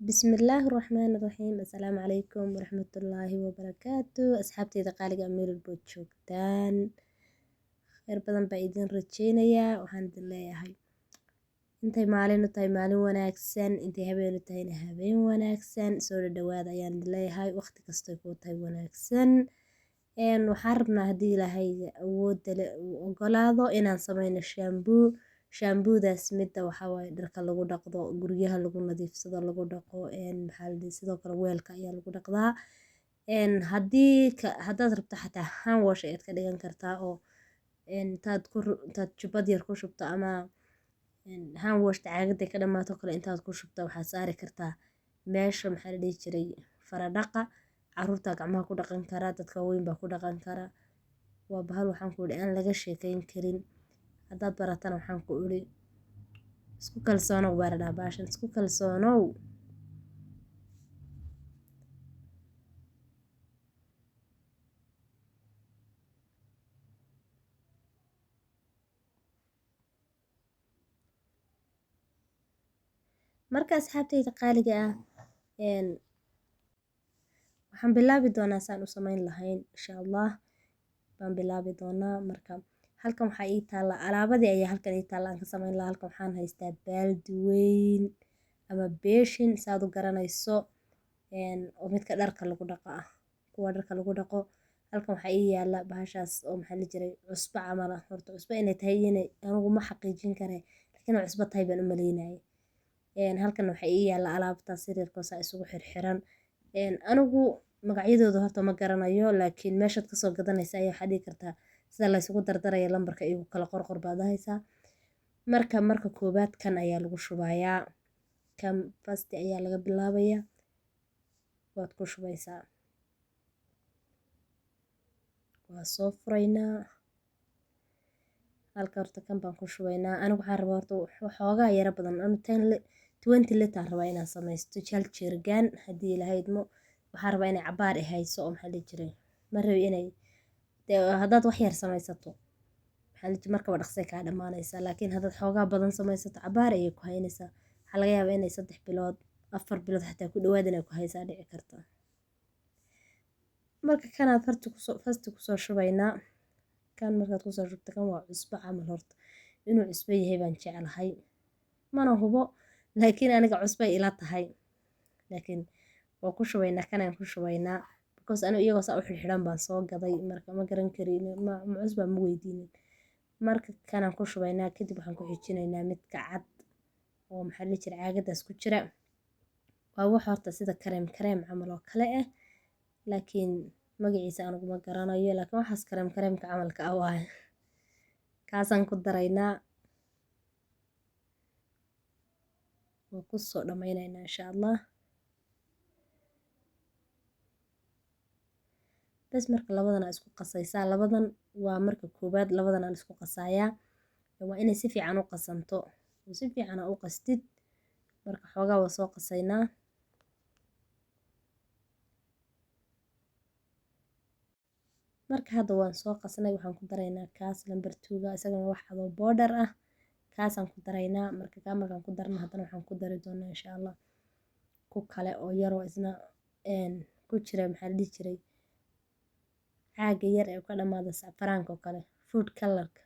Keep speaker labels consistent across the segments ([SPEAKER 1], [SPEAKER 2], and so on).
[SPEAKER 1] Bismillaahi Raxmaani Raxiim. Assalaamu calaykum waraxmatullaahi wabarakaatu. Asxaabteyda qaaliga, meel walbood joogtaan, kheyr badan baa idin rajeynayaa. Waxaan idin leeyahay, intay maalin u tahay maalin wanaagsan, intay habeen u tahayna habeen wanaagsan. Soo dhadhawaada ayaan idin leeyahay, waqti kastoy kuu tahay wanaagsan. Waxaan rabnaa, haddii Ilaahay awoodda leh uu ogolaado, inaan sameyno shampoo. Shampoodaas midda waxaa waaye dharka lagu dhaqdo, guryaha lagu nadiifsado, lagu dhaqo, maxaa la dhihi, sidoo kale weelka ayaa lagu dhaqdaa. Haddii haddaad rabto, xataa hand wash ayaad ka dhigan kartaa, oo intaad jubbad yar ku shubto ama hand washta caagaday ka dhamaato kale intaad ku shubto, waxaad saari kartaa meesha, maxaa la dhihi jiray, faradhaqa. Caruurta gacmaha ku dhaqan karaa, dadka waaweyn baa ku dhaqan karaa. Waa bahal, waxaan ku idhi, aan laga sheekeyn karin. Haddaad baratana, waxaan ku idhi, isku kalsoonow baa la dhahaa baashan, isku kalsoonow. Marka asxaabteyda qaaliga ah, waxaan bilaabi doonaa saan u sameyn lahayn, insha Allah, baan bilaabi doonaa. Marka halkan waxaa ii taalla alaabadii ayaa halkan ii taalla aan ka sameyn lahaa. Halkan waxaan haystaa baaldi weyn ama beeshin, saad u garanayso, oo midka dharka lagu dhaqo ah, kuwa dharka lagu dhaqo. Halkan waxaa ii yaalla bahashaas oo, maxaa la jiray, cusbo camal ah. Horta cusbo inay tahay iyo inay anigu ma xaqiijin kare, laakiin inay cusbo tahay baan u maleynayay. Halkan waxaa ii yaalla alaabtaas yaryarka oo saa isugu xirxiran. Anigu magacyadooda horta ma garanayo, laakiin meeshaad kasoo gadanaysa ayaa waxaad dhihi kartaa sida la isugu dardaraya lambarka igu kala qorqor baad dhahaysaa. Marka koowaad kan ayaa lagu shubayaa, kan first ayaa laga bilaabayaa, waad ku shubaysaa. Waa soo furaynaa halka. Horta kan baan ku shubaynaa. Anigu waxaan rabaa horta waxoogaa yaro badan, anu 20 liter rabaa inaan samaysto, hal jeergaan, haddii Ilaahay idmo. Waxaan rabaa inay cabaar i hayso, oo, maxaa la dhihi jiray, ma rabi inay dee haddaad wax yar samaysato, maxaa la dhihi, markaba dhaqsay kaa dhammaanaysaa, laakiin haddaad xoogaa badan samaysato, cabaar ayay ku haynaysaa. Waxaa laga yaabaa inay 3 bilood, 4 bilood xataa ku dhawaad inay ku haysaa dhici karta. Marka kanaad farti kusoo first kusoo shubaynaa. Kan markaad kusoo shubto, kan waa cusbo camal. Horta inuu cusbo yahay baan jeclahay, mana hubo, laakiin aniga cusbay ila tahay. Laakiin waa ku shubaynaa, kanaan ku shubaynaa, because anigu iyagoo saa u xidhxidhan baan soo gaday. Marka ma garan kari ma cusbaa, ma weydiinin. Marka kanaan ku shubaynaa, kadib waxaan ku xijinaynaa midka cad oo, maxaa la dhihi jiray, caagadaas ku jira. Waa wax horta sida kareem kareem camal oo kale ah, laakiin magaciisa anigu ma garanayo, laakiin waxaas kareem kareemka camalka ah waaye. Kaasaan ku daraynaa, waa kusoo dhammaynaynaa, insha Allah. Bas, marka labadan aa isku qasaysaa. Labadan waa marka koowaad, labadan aan isku qasayaa. Waa inay si fiican u qasanto oo si fiican aa u qastid. Marka xoogaa waa soo qasaynaa. Marka hadda waan soo qasnay. Waxaan ku daraynaa kaas number two-ga, isagana wax cadoo powder ah, kaasaan ku daraynaa. Marka kaa markaan ku darno, haddana waxaan ku dari doonaa, insha Allah, ku kale oo yaroo isna ku jira, maxaa la dhihi jiray, caaga yar ee ka dhamaada sacfaraanka oo kale, food colorka,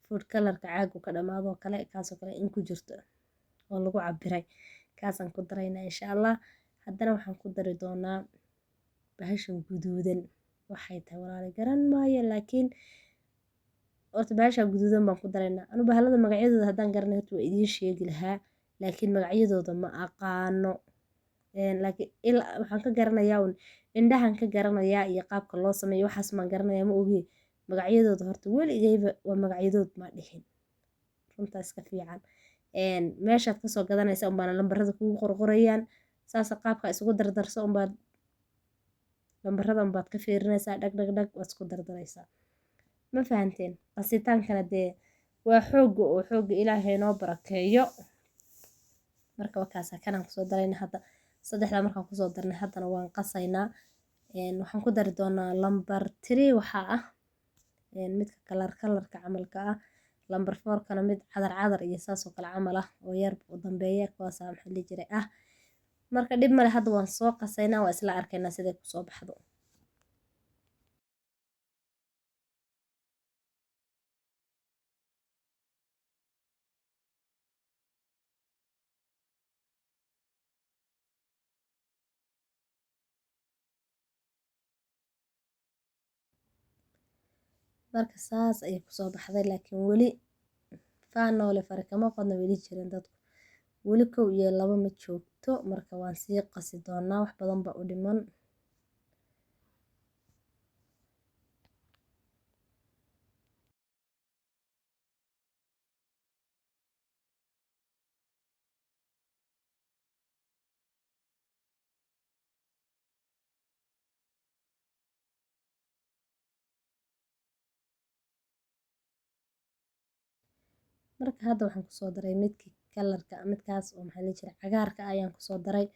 [SPEAKER 1] food colorka caagu ka dhamaado oo kale, kaasoo kale in ku jirto oo lagu cabiray, kaasaan ku daraynaa, insha Allah. Haddana waxaan ku dari doonaa bahashan guduudan. Waxay tahay walaali garan maayo, laakiin horta bahasha guduudan baan ku daraynaa. Anu bahalada magacyadooda haddaan garanay, horta waa idiin sheegi lahaa, laakiin magacyadooda ma aqaano. Laakiin ilaa waxaan ka garanayaa un indhahan ka garanayaa iyo qaabka loo sameeyo, waxaas maan garanayaa. Ma ogi magacyadooda horta, weligayba waa magacyadood ma dhihin, runtaas ka fiican. Meeshaad kasoo gadanaysa unbaana lambarada kugu qorqorayaan. Saasa qaabka isugu dardarso unbaad lambarada unbaad ka fiirinaysaa, dhag dhag dhag, waad isku dardaraysaa. Ma fahanteen? Qasitaankana dee waa xoogga, oo xoogga Ilaahay noo barakeeyo. Marka wakaasa kanaan kusoo darayna hadda. Saddexdaa markaan kusoo darnay, haddana waan qasaynaa. Waxaan ku dari doonaa number three, waxaa ah midka color colorka camalka ah. Number four kana mid cadar cadar iyo saas oo kale camal ah oo yar u dambeeya, kuwaasa, maxaa la dhihi jiray, ah. Marka dhib male, hadda waan soo qasaynaa, waa isla arkaynaa siday kusoo baxdo. Marka saas ayay kusoo baxday, laakiin weli faanoole fare kama qodna weli jirin dadku, weli 1 iyo 2 ma joogto. Marka waan sii qasi doonaa, wax badan baa u dhiman. Marka hadda waxaan kusoo daray midkii kalarka, midkaas oo maxaa la jiray cagaarka ayaan kusoo daray.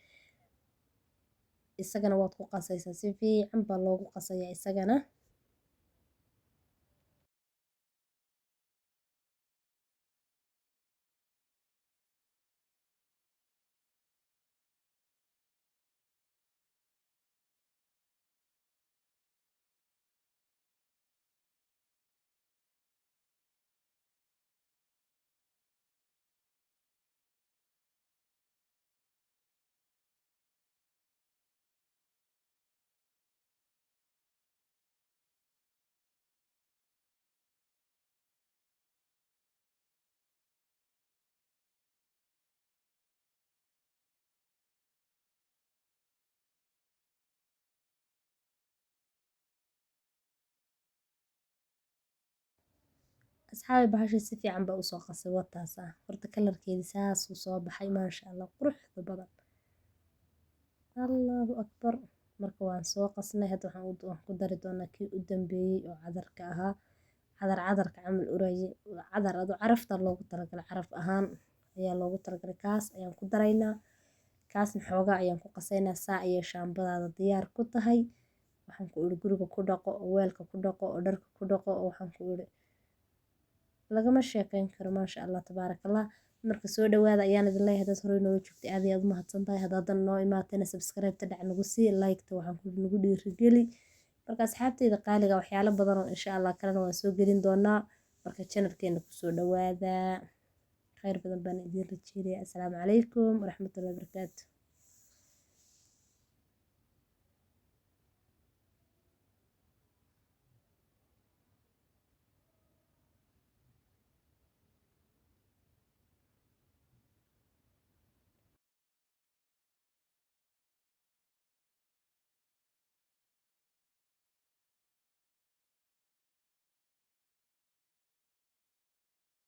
[SPEAKER 1] Isagana waad ku qasaysaa, si fiican baa loogu qasayaa isagana. Asxaabi, bahasha si fiican baa usoo qasay, wataas ah. Horta kalarkeedi saas uu soo baxay, maasha Allah, quruxda badan, Allahu akbar. Marka waan soo qasnay, hadda waxaan ku dari doonaa kii u dambeeyey oo cadarka ahaa, cadar cadarka camal urayay, cadar adu carafta loogu talagalay, caraf ahaan ayaa loogu talagalay, kaas ayaan ku daraynaa. Kaasna xoogaa ayaan ku qasaynaa. Saa ayay shaambadaada diyaar ku tahay. Waxaan ku iri guriga ku dhaqo, oo weelka ku dhaqo, oo dharka ku dhaqo, oo waxaan ku iri lagama sheekeyn karo, maasha Allah tabaarakallah. Marka soo dhawaada ayaan idin leeyahay. Dad horey noola joogtay aad iyo aad u mahadsan tahay. Haddaad noo imaatayna subscribe-ta dhac nagu sii, like-ta waxaan ku nagu dhiirigeli. Marka asxaabteyda qaaliga, waxyaalo badan oo insha Allah kalena waan soo gelin doonaa. Marka channelkeena kusoo dhawaada, khayr badan baan idiin rajeynaya. Assalaamu calaykum waraxmatullahi wabarakaatu.